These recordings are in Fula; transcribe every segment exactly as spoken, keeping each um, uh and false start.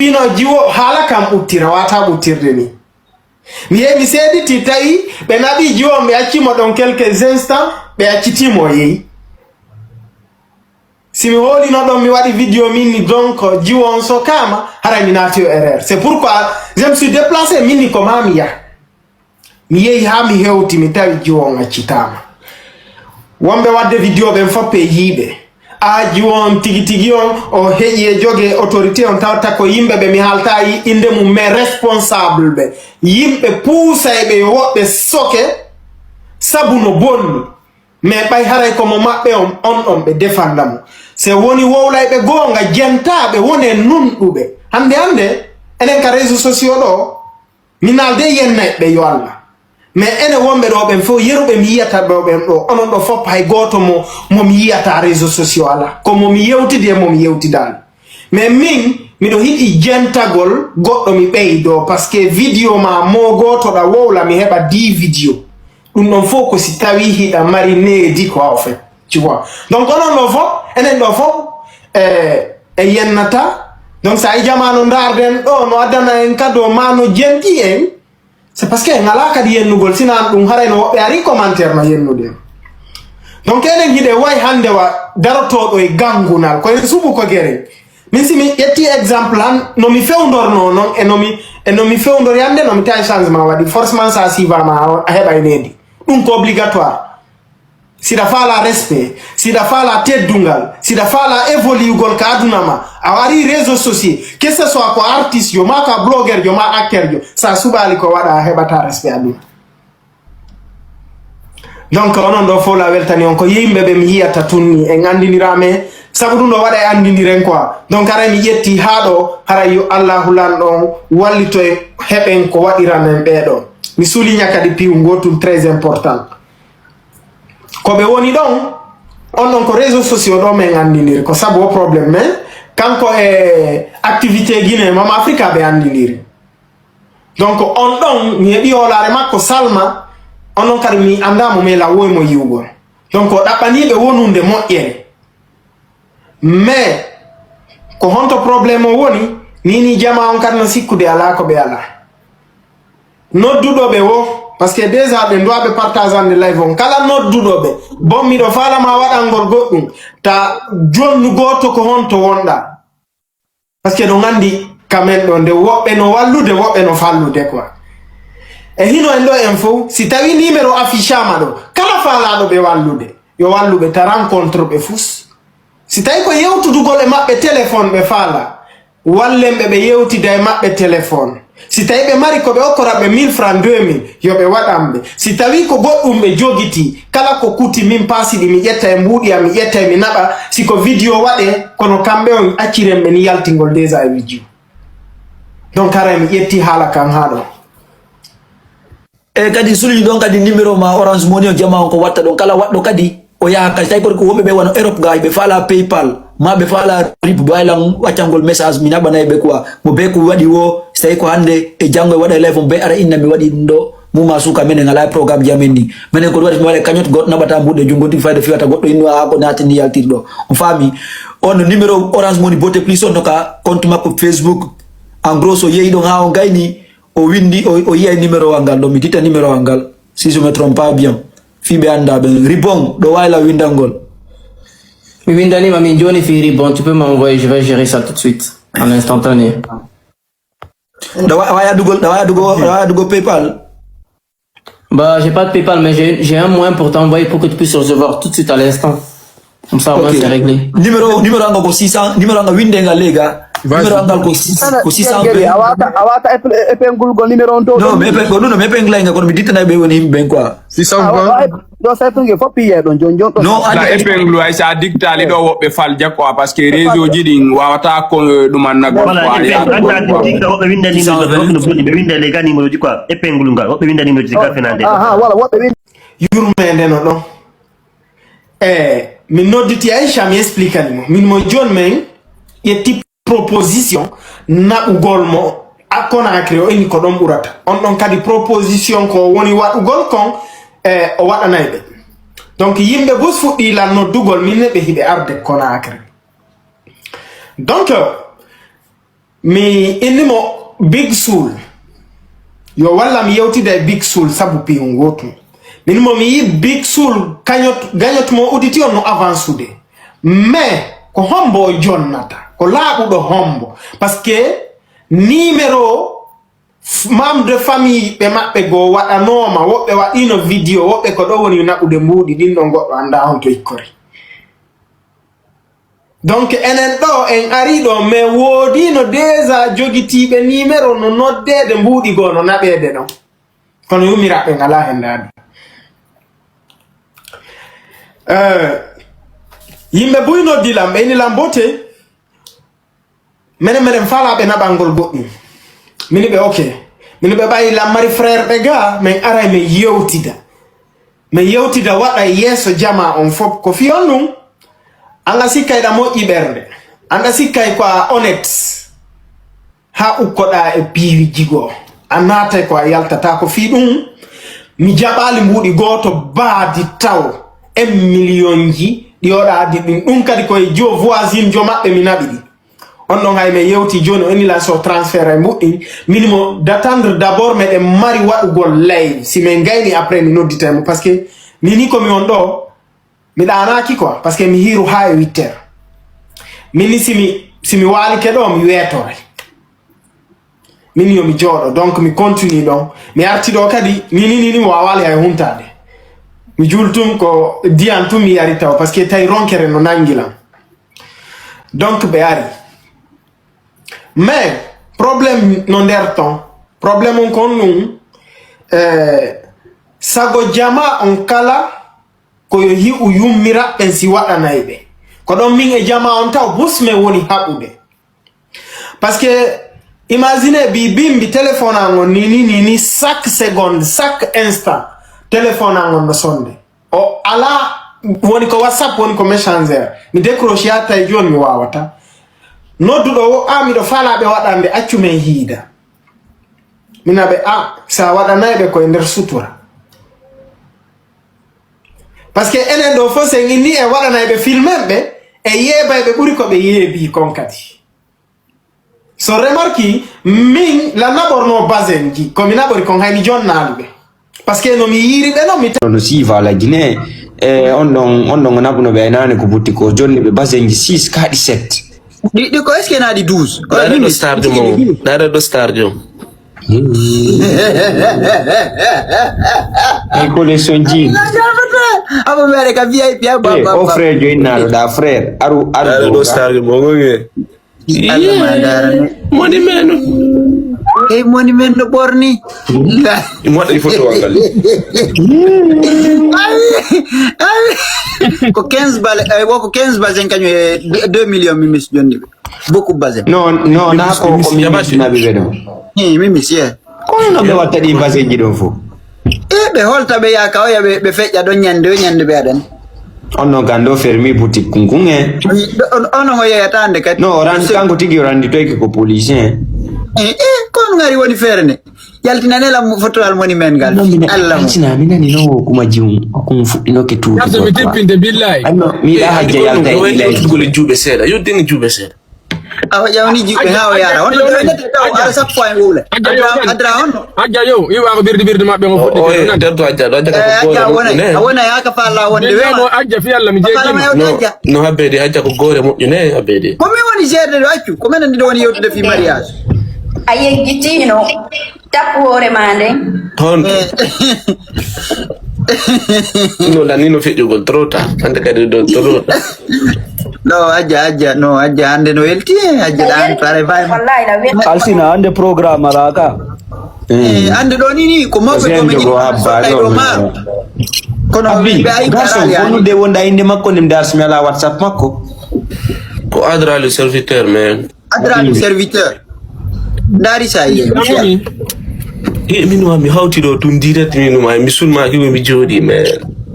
pino jiwo haala kam ɓuttira, wata ɓuttirde ni. Mi yehi mi seediti, tawi ɓe naɓi jiwo on, ɓe acci mo ɗon quelques instants, ɓe accitii mo o yehi. Si mi hoolino ɗon, mi waɗi vidéo min ni, donc, jiwo on so kaama, haray mi naati o erreur. C'est pourquoi je me suis déplacé, min ni ko maa mi yaha. Mi yehi haa mi hewti, mi tawi jiwo on accitaama. Wonɓe waɗde vidéo ɓen fof ɓe yiiɓe. A jiwo on tigi tigi on, o heƴi e joge autorité on, tawata ko yimɓe ɓe mi haalta i-, innde mum, mais responsable ɓe. Yimɓe puusay ɓe yo woɓɓe soke, sabu no bonni. Mais ɓay haray ko mo maɓɓe on, on ɗon ɓe defanda mo. Se woni wowlayɓe goonga, jentaaɓe, wone nunɗuɓe. Hannde hannde, enen ka réseaux sociaux ɗo, mi naalde yennayɓe yo Allah. Mais enen wonɓe ɗo ɓen fof, yeru ɓe mi yiyata ɗo ɓen ɗo, onon ɗo fof hay gooto mo, mo mi yiyata réseaux sociaux alaa. Ko mo mi yewtidi e mo mi yewtidaali. Mais min, miɗo hiɗi jentagol goɗɗo mi ɓeydo, parce que vidéo ma mo gooto ɗa wowla mi heɓa dix vidéo. Ɗum ɗon fof ko si tawi hiɗa mari needi quoi, en fait. Tu vois. Donc, onon ɗo fof, enen ɗo fof, e, e yennata. Donc, sa i jamaano ndaarden ɗo, no addana en kado ma no jenti en, c'est parce que en alaa kadi yennugol, sinaa ɗum haray no woɓɓe ari commentaire no yennude en. Donc, enen hiɗe way hannde wa darotooɗo e ganngunal, ko en suɓu ko gere. Min si mi ƴetti exemple han, no mi fewndornoo noon, e no mi, e no mi fewndori hannde, no mi tawi changement waɗi. Forcément, sa suivama, a, a heɓay needi. Ɗum ko obligatoire. Siɗa faala respect, siɗa faala teddungal, siɗa faala évoluugol ka aduna ma, a ari réseaux sociaux, que ce soit ko artiste jo, ma ka blogueur jo, ma acteur jo, sa suɓaali ko waɗa, a heɓata respect aduna. Donc, onon ɗo fof la weltani on, ko yimɓe ɓe mi yiyata tun ni, en anndindiraa me, sabu ɗum ɗo waɗa e anndindiren quoi. Donc, haray mi ƴetti haa ɗo, haray yo Allahu lanɗo on wallito e heɓen ko waɗiranen ɓee ɗo. Mi souligne kadi piiw ngootum très important. Ko ɓe woni ɗon, on ɗon ko réseaux sociaux ɗo men anndindiri, ko sabu o problème men, kanko e activité Guinée, Mama Africa ɓe anndindiri. Donc, on ɗon, mi heɓi hoolaare makko, Salma, on ɗon kadi mi anndaa mo, mais lawoy mo yiwgol. Donc, o ɗaɓɓanii ɓe wonunde moƴƴere. Mais, ko honto problème o woni? Ni, ni jama on kadi no sikkude alaa ko ɓe alaa. Nodduɗo ɓe wo, parce que déjà ɓe nduwa ɓe partageande live on. Kala nodduɗo ɓe, bon, miɗo faala ma waɗangol goɗɗum, ta jonnu gooto ko honto wonɗa. Parce que ɗon anndi ka men ɗo, nde woɓɓe no wallude, woɓɓe no fallude quoi. E hino en ɗo en fof, si tawi numéro affichama ɗo, kala faalaaɗo ɓe wallude, yo wallu ɓe ta rencontre ɓe fus. Si tawi ko yewtudugol e maɓɓe téléphone ɓe faala, wallen ɓe ɓe yewtida e maɓɓe téléphone. Si tawi ɓe mari ko ɓe okkora ɓe mille francs, deux mille, yo ɓe waɗan ɓe. Si tawi ko goɗɗum ɓe jogitii, kala ko kuti min paasi ɗi mi ƴetta e mbuuɗi am, mi ƴetta e mi naɓa, si ko vidéo waɗee, kono kamɓe on acciren ɓe ni yaltingol déjà e vidéo. Donc haray mi ƴetti haala kan haa ɗo. E kadi souligne ɗon kadi numéro ma Orange Money o, jama on ko watta ɗon kala waɗɗo kadi o yaha kadi tawi ko wonɓe ɓe wano Europe ga ɓe faala PayPal ma ɓe faala rip ɓe wawi lan accangol message mi naɓanay ɓe quoi mo be ko waɗi wo so tawi ko hannde e janngo e waɗa live mo be ara inna mi waɗi ɗum ɗo muma suka menen ala e programme ji amen ni menen ko ɗum waɗi mi waɗa cagnotte goɗɗo naɓata mbuɗe junngo tigi fayde fiwata goɗɗo inno a ko naati ni yaltiri ɗo on faami on numéro Orange Money Beauté Plus on no ka compte makko Facebook en gros so yehi ɗon ha o gayni O windi o, o yiyay numéro wal ngal ɗo mi dita numéro wal ngal si je me trompe pas bien fii ɓe annda ɓen ribon ɗo wayla windangol. Mi windanima min joni fii ribon tu peux m'envoyer je vais gérer ça tout de suite en instantané. Ɗa wa- a wawi addugol ɗa wawi addugol ɗa wawi addugol paypal. Bah, j'ai pas de PayPal, mais j'ai j'ai un moyen pour t'envoyer pour que tu puisses recevoir tout de suite à l'instant. Comme ça, au moins, c'est réglé. Numéro numéro anga ko six cents numéro anga winde nga lega. Numéro angal ko six ko six cents. A wata a wata épingulgol numéro on to. Non mais épingle ko non mais épingle nga kono mi dittana be woni himbe ben quoi. Six cents. Ɗo sa épingle fof piye ɗon jon jon ɗon. Non. Épingle ay sa digtali ɗo woɓɓe falja quoi parce que réseau ji ɗin wawata ko ɗum anna gorko. Woɓɓe windani numéro ji quoi épingle ngal woɓɓe windani numéro ji ka finande. Aha wala woɓɓe windi. Yurmende no ɗon. E min nodditi Aisha mi explique ani mo min mo jon men ƴetti proposition naɓugol mo a Conakry o inni ko ɗon ɓurata on ɗon kadi proposition ko woni waɗugol kon e o waɗanay ɓe. Donc yimɓe bus fuɗɗi lan noddugol min ne ɓe hiɓe arde Conakry. Donc Mi inni mo Big Soul. Yo wallam yewtida e Big Soul sabu piyun gootum. Min mo mi yi Big Soul kañot, gañot mo uditi on no avansude. Mais ko hombo o jonnata? Ko laaɓuɗo hombo? Parce que numéro f-, membre de famille ɓe maɓɓe goo waɗanooma, woɓɓe waɗiino vidéo, woɓɓe ko ɗo woni naɓude mbuuɗi ɗin ɗon, goɗɗo anndaa honto ikkori. Donc, enen ɗo, en ari ɗo, mais woodino déjà jogitiiɓe numéro no noddeede mbuuɗi goo no naɓeede ɗon. Kono yummiraɓe ngala hen daade. Eh, yimɓe buy noddi lam, ɓe ini lam bote. Menen, menen faalaɓe naɓangol goɗɗum. Mini ɓe, ok. Mini ɓe ɓayi lammari frère ɓe ga, men aray men yewtida. Men yewtida waɗa yeeso jama on fop. Ko fiyon ɗum, anga sikkay ɗa moƴƴi ɓernde. Anga sikkay ko a honnête. Ha ukkoɗa e piiwiji goo. A naatay ko a yaltata ko fii ɗum. Mi jaɓaali mbuuɗi gooto baadi taw. En miliyonji ɗi oɗa addi ɗum. Ɗum kadi ko e jo voisine jo maɓɓe mi naɓi ɗi. On ɗon hay mi yewti jooni, o inni lan so transfert e mbuɗɗin. Min mo d'attendre d'abord meɗen mari waɗugol live. Si min gayni après mi nodditay mo. Parce que ni ni ko mi on ɗo, mi ɗaanaaki quoi. Parce que mi hiiru haa e huit heures. Min ni si mi, si mi waalike ɗo, mi weetoray. Min yo mi jooɗo. Donc mi continue ɗon. Mi arti ɗo kadi, ni ni ni ni mi waawaali hay huntaade. Mi juultum ko diyan tun mi yari taw. Parce que tawi ronkere no nangi lan. Donc ɓe ari. Mais problème no nder ton. Problème on kon ɗum, eh, sago jama on kala ko yo hi'u yummiraɓɓen si waɗanay ɓe. Ko ɗon min e jama on taw bus men woni haɓude. Parce que imagine bi bimbi téléphone an on ni, ni, ni, ni chaque seconde, chaque instant, téléphone an on no sonde. O ala, woni ko WhatsApp, woni ko Messenger. Mi décroche ya tawi jooni mi waawata. Nodduɗo o, a miɗo faalaa ɓe waɗande, accu men hiida. Mina ɓe, a, sa waɗanay ɓe koye nder sutura. Parce que enen ɗo fof sen inni e waɗanay ɓe filmen ɓe, e yeebay ɓe ɓuri ko ɓe yeebi kon kadi. So remarque, min la naɓorno basen ji, ko mi naɓori kon hay mi jonnaali ɓe. Parce que no mi yiiri ɓe, no mi ta- No siifa la Guinée, e on ɗon, on ɗon o naɓuno ɓe aynane ko butti ko jonni ɓe basen ji six kaaɗi sept. Ɗi, ɗi ko est-ce que na ɗi douze? Ɗaɗa ɗo star jom o. Ɗaɗa ɗo star jom. Ay ko les son ji. Abo mere ka V I P, abo, eh, abo, o abo. Frère jo inna ɗo da frère. Aru, aru. Ɗaɗa ɗo star jom o. Allah ma darane. Moni men. Ey, moni men no ɓorni. Moɗɗi photo angal. Ay, ay. Ko quinze bale, ay, wo ko quinze basen kañum e deux millions mi mis jonni ɓe. Beaucoup basen. Non, non, na ko, ko mi mis naɓi ɓe ɗo. Eh, mi mis, yeah. Kono no ɓe watta ɗi basenji ɗon fof? E ɓe holta ɓe yaaka oya ɓe, ɓe feƴƴa ɗon ñande, o ñande ɓe aɗan. On no gando fermi boutique kunkun e. On, on, on o yeyata hande kadi. No, o randi kanko tigi o randi toyke ko police en. Eh, eh, kon ngari woni feere nde. Yaltinane lam foto almoni men ngal. Non, mi ne-, Allah mo. Altina, mi nani no kuma jiwum, ko mi fuɗɗinoke tuuti. Garde mi tippinde billahi. Anno, mi yiɗa hajja yalta e ɗi leydi. Yottude juuɓe seeɗa, yottini juuɓe seeɗa. Awa ƴawni juuɓe haa o yaara. Hono ɓe wonata taw ara sappo en wowla. Hajja yo, adra, adra on. Hajja yo, iwa ko birdi birdi maɓɓe mo fuɗɗi. O, o, nan. Derto hajja, ɗo hajja ko gore moƴƴune. Hajja wona, a wona yaa ka falla wonde wema. Hajja fi Allah mi jeegi. No, no habbe de hajja ko gore moƴƴune habbe de. Ko mi woni jeerde ɗo accu, ko menen ɗiɗo woni yewtude fi mariage. A yeggitino. Tappu hoore ma nden. Honto? Eh. No, dan ni no feƴƴugol trop tard. Hande kadi ɗo trop tard. No, Hajja, Hajja, no, Hajja, hande no welti, eh, Hajja, ɗan, pare fay ma. Wallahi, la wel- Alsina, hande programme alaa ka. Eh, hande ɗo ni, ni, ko mawɓe ko mi jogo habba, sottay ɗo ɗo maaro. Kono Abbi, ɓe ayi garçon, karaali ko ani. Nodde wonda innde makko, nde mi darsi mi alaa WhatsApp makko. Ko Adra le serviteur, man. Adra le serviteur. Ndaari sa yiye. Ami. E, min wa mi hawti ɗo tun direct, min wa mi sulmaaki, mi jooɗi, man.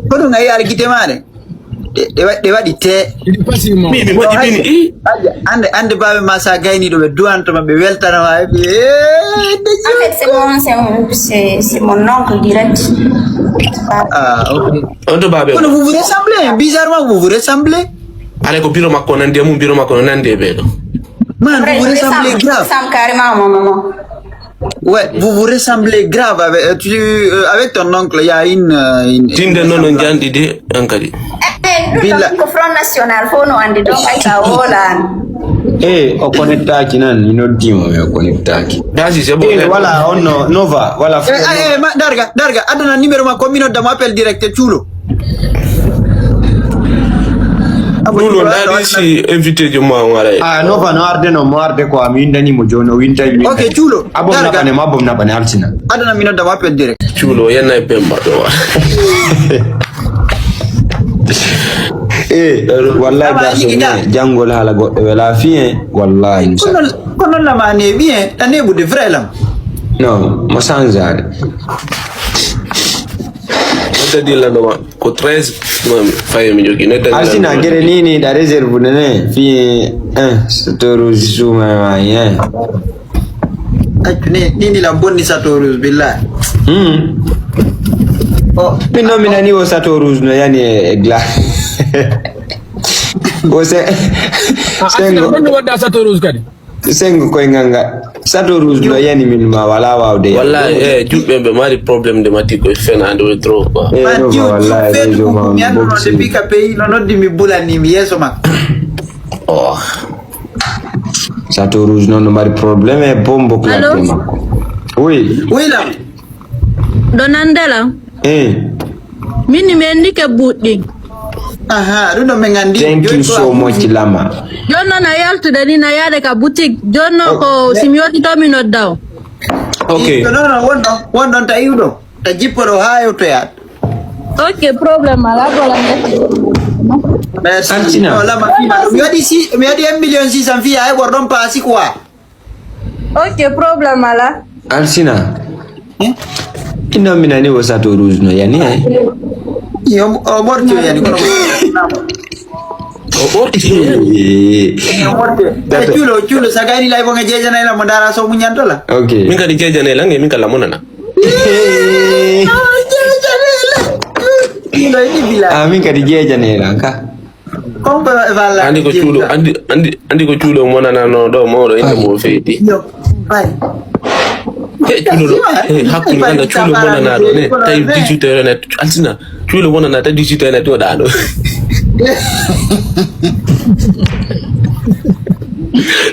Ko ɗum a yiyaali gite maare? Ɗe, ɗe wa-, ɗe waɗi te. Mi, mi moƴƴi bini, i. Hajja, hande, hande baaɓe ma sa gayni ɗo ɓe duwanto ma, ɓe weltana ma, ɓe, eh, en fait, c'est mon, c'est mon, c'est, c'est mon oncle direct. Ah, ok. On to baaɓe. Kono vous vous ressemblez, hein, bizarrement, vous vous ressemblez. Ala ko biro makko nandi e mum, biro makko no nandi e ɓeeɗo. Man, vous vous ressemblez grave. Sam carrément, mon maman. Ouais, vous vous ressemblez grave avec, euh, tu, euh, avec ton oncle. Il y a une, euh, une, une Tinde noon on ressemblance. Njanɗi de, an kadi. Eh, eh, ɗum Bila. Ɗum ko Front National, fof no anndi, donc ay sa woolaan. Eh, o connectaki nan, mi noddimo, mi o connectaki. Dasi, c'est bon. Eh, voilà, on no, Nova, voilà. Eh, eh, eh, ma, Darga, Darga, adana numéro ma, ko mi nodda mo appel direct, cuulo. Ɗum ɗo daɗi si invité jo ma on aray. Ah, Nova no arde no, mo arde ko, mi windani mo jooni, o wintay mi. Ok, cuulo. Abom Darga. Naɓane, mo abom naɓane, halsina. Adana mi nodda mo appel direct. Cuulo, yenna e Bemba ɗo wa. Eh, wallahi, garçon, jangol haala goɗɗo wela fi, hein. Wallahi, Musa. Kono, kono lama ne bien, ta ne bu de vrai lam. Non, mo sanzade. Neɗɗo dillanɗo ma ko treize, faye mi jogi. Neɗɗo dillanɗo ma. Alsina, gere ni, ni, da réserve ne, ne, fi, eh, Satoru Zuma, eh. Accu ni, ni, ni la bonni Satoru, billahi. Hmm. Oh. Min noon, mi nani o Satoru no yani e, e gla. O se, ah, sengo. Ɗum wadda Satoru kadi. Sengo koyngal ngal. Sato Rouge no yani min ma wala wawde yani. Wallahi, eh, juɓɓe ɓe mari problème de mati koye fenade we trop quoi. Eh, no ba wallahi, réseau ma on boxi. Pika pay no noddi mi bulani mi yeso makko. Oh. Sato Rouge noon no mari problème e bombo claque makko. Oui. Oui, la. Ɗo nande la. Eh. Min mi anndike buuɗɗi. Aha, ɗum ɗo min anndi. Thank you so much, Lama. Jooni noon a yaltude ni, na yaade ka boutique. Jooni noon ko si mi yotito mi nodda o. Ok. Jooni noon won ɗon, won ɗon ta iwɗo. Ta jippo ɗo haa yewtoyaa. Ok, problème alaa, bola nde. Merci. Altina. No, Lama, mi waɗi si, mi waɗi un million six cent fiya heɓor ɗon paasi quoi. Ok, problème alaa. Alsina. Eh? Ino mi nani o Sato Rouge no yani, eh? Yo, o ɓorti o yani, kono o ɓorti. Eh. O ɓorti. Eh, cuulo, cuulo, sagayni lay bonga jeejana ila mo dara so muñantola. Ok. Min kadi jeejana ila nge, min kala monana. Eh. Cuulo e ɗi bila. Ah, min kadi jeejana ila ka. Andi ko cuuɗo, andi, andi, andi ko cuuɗo monanano ɗo, mawɗo inde mo feyti. He cuuɗo ɗo, he hakkunde anda cuuɗo monanaɗo ne, tawi dix-huit heures ne, Alsina, cuuɗo monana tawi dix-huit heures ne toɗaɗo.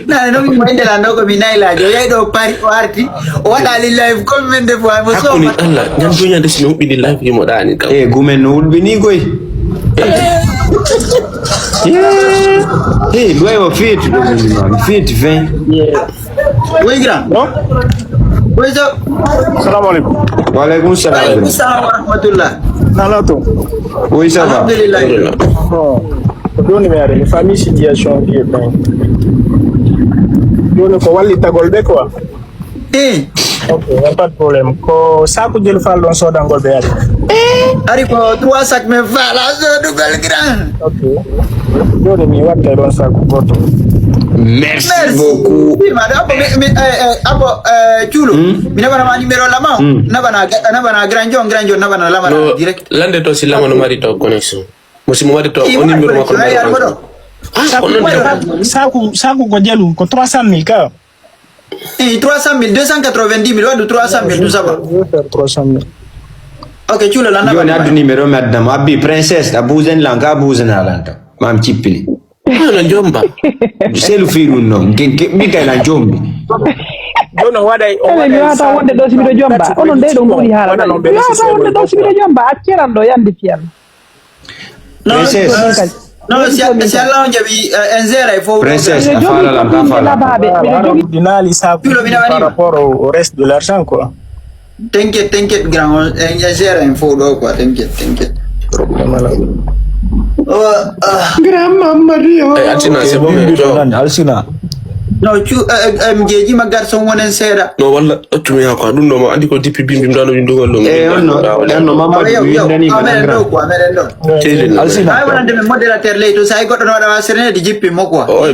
Nane no min moyde lan ɗo ko mi naylajo, o yahi ɗo Paris, o arti, o waɗali live combien de fois, mo hakkunde soma. Allah, ñande si mi huɓɓini live ji mo ɗani kam. Eh, gumen no hulɓini koy. Eh, ɗo o feeti ɗo, feeti fin. Oui, grand. Non? Oui, ça. Salam alaikum. Wa alaikum salam. Wa alaikum salam wa rahmatullah. Nalato. Oui, ça va. Alhamdulillah. Bon. Ko ɗon mi ari, mi faami situation ɗi e ɓen. Jooni ko wallitagol ɓe quoi. Eh. Ok, y a pas de problème. Ko saku jelu fal ɗon sodangol ɓe ari. Ari ko trois sacs, mais fala sodugol grand. Ok. Jooni mi watta ɗon saku goto. Merci beaucoup. Oui, madame, abo, mi, mi, eh, eh, abo, eh, cuulo. Hmm? Mi naɓana ma numéro Lama. Hmm. Naɓana, naɓana grand John, grand John, naɓana Lama direct. Lande to si Lama no mari to connexion. Mo si mo waɗi to, o numéro makko no mari. Ah, saku, saku, saku ko jelu, ko trois cent mille ka. Eh, trois cent mille, deux cent quatre-vingt-dix mille, waɗu trois cent mille, tout ça va. Je vais faire trois cent mille. Ok, cuulo lan. Jooni addu numéro mi adda mo. Abbi princesse, a buzen lan, ka buzen lan tan. Mam cippini. Ano jomba. Selu fi ɗum noon. Gen-, gen-, min kay lan jombi. Jooni o waɗay, o waɗay mi wata wonde ɗo si miɗo jomba. Onon nde ɗo ngoni haala. Mi wata wonde ɗo si miɗo jomba. Acceran ɗo yande fiyan. Non, princesse. Non, si, si Allah on jaɓi, eh, en zéro, il faut. Princesse, a faala lan, ka faala. Miɗo jogii ɗinaali sabu par rapport au, au reste de l'argent, quoi. T'inquiète, t'inquiète, grand, on, en, en zéro, il faut ɗo, quoi, t'inquiète, t'inquiète. Problème alaa. Oh, ah. Grand Mamadou, yo. Eh, Alsina, c'est bon, mais Alsina. Non, tu, eh, eh, eh, mi jeejima garçon wonen seeɗa. No, walla, accumi haa quoi. Ɗum ɗo ma, anndi ko depuis bimbi mi ɗano winndugol ɗum. Eh, on no, on no Mamadou windani ma. Amen ɗo quoi, amen ɗo. Teyɗen. Alsina. Ay, wonande mi modérateur ley to, so ay goɗɗo no waɗa wa serenede, jippi mo quoi. Oh,